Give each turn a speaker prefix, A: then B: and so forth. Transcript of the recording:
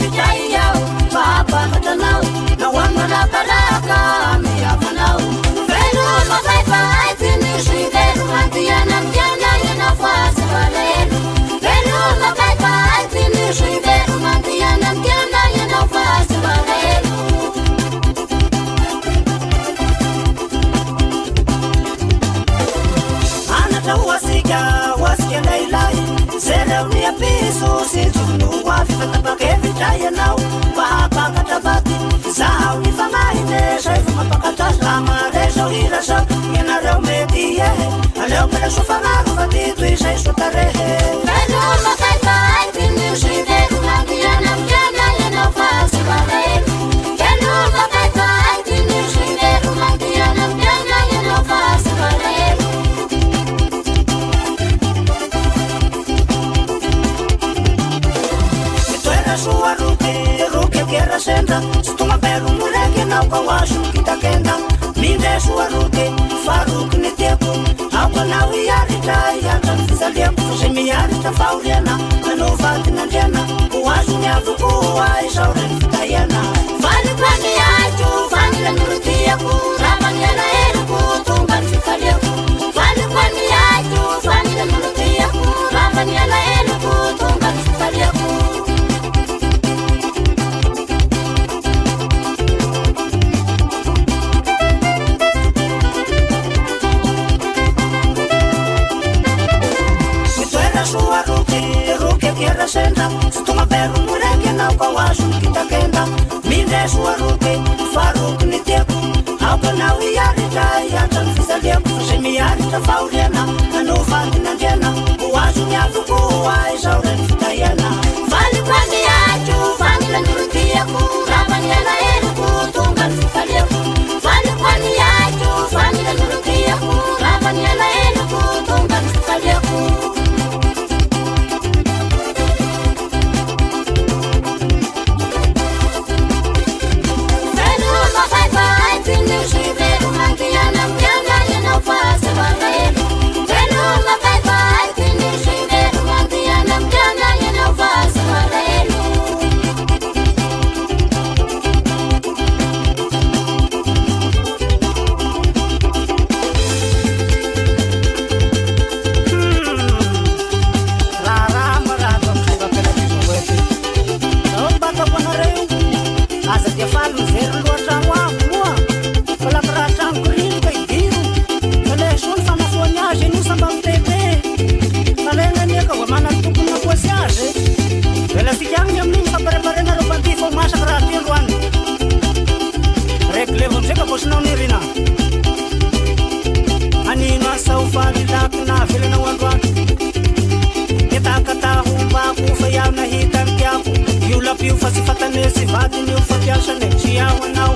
A: Tapa-kevitra iaho fa hampakatra anao Na ho an'ny rakaraka mihavanao. Veloma bye bye Finisy veloma Andiana miana ianao fa tsy malahelo. Veloma bye bye Finisy veloma Andiana miana ianao fa tsy malahelo.
B: Anatra ho asika, ho asika lehilahy. Jereo ny apiso sy jono ho avy fa tapa-kevitra ianao fa hampakatra vady. Zahao ny fagnahine zay vao mampakatra azy. Raha mare zao hira zao, ianareo mety ehe. Aleo mbola soa fagnahy fa ty toy izay soa tarehe.
A: Veloma bye bye Finisy veloma Andiana miana ianao fa tsy malahelo. Veloma bye bye Finisy veloma Andiana miana ianao fa tsy malahelo.
B: Mitoera soa roky, roky akera sendra. Tsy tonga ambelo moreky ianao ka ho azo kitakenda. Mindre soa roky, fa roky ny tiako. Aoka anao hiaritra, hiantra ny fijaliako. Fa zay miaritra fahoriana, manova tinandriana. Ho azo ny avokoa, izao re ny fitahiana.
A: Valiko ny aiko, vanila ny olo-tiako. Rava ny alaheloko, tonga ny fifaliako. Valiko ny aiko, vanila ny olo-tiako. Rava ny alaheloko, tonga ny fifaliako.
B: Mitoera soa roky, roky akera sendra. Tsy tonga ambelo moreky ianao ka ho azo ny kitakenda. Mindre soa roky, fa roky ny tiako. Aoka anao hiaritra, hiantra ny fijaliako. Fa zay miaritra fahoriana, manova tinandriana. Ho azo ny avokoa, izao re ny fitahiana.
A: Valiko ny aiko, vanila ny olo-tiako. Rava ny alaheloko, tonga ny fifaliako. Valiko ny aiko, vanila ny olo-tiako. Rava ny alaheloko, tonga ny fifaliako. Veloma bye bye Finisy veloma Andiana miana ianao fa tsy malahelo. Veloma bye bye Finisy veloma Andiana miana ianao fa tsy malahelo.
B: Raharaha marary amin'ny fiainam-pianakaviana oety. Zao mba ataoko anareo, aza dia faly mijery lohatrano avo moa, fa lako raha tranoko rindrika idiro, fa le soa ny fanafoany azy anio samba mitete. Fa regny anie ka vao manana tokony nakoasy azy. Velasika agny amin'igny fa préparenareo mpandihy fa ho masaky raha ty androany. Reglevo amizay ka bosinao nirina. Anino asa ho faly lako navelanao androany. Ketakata hombako fa iaho nahita ny tiako. Io lapio fa tsy fatane sy vadiny io fampiasane. Tsy iaho anao.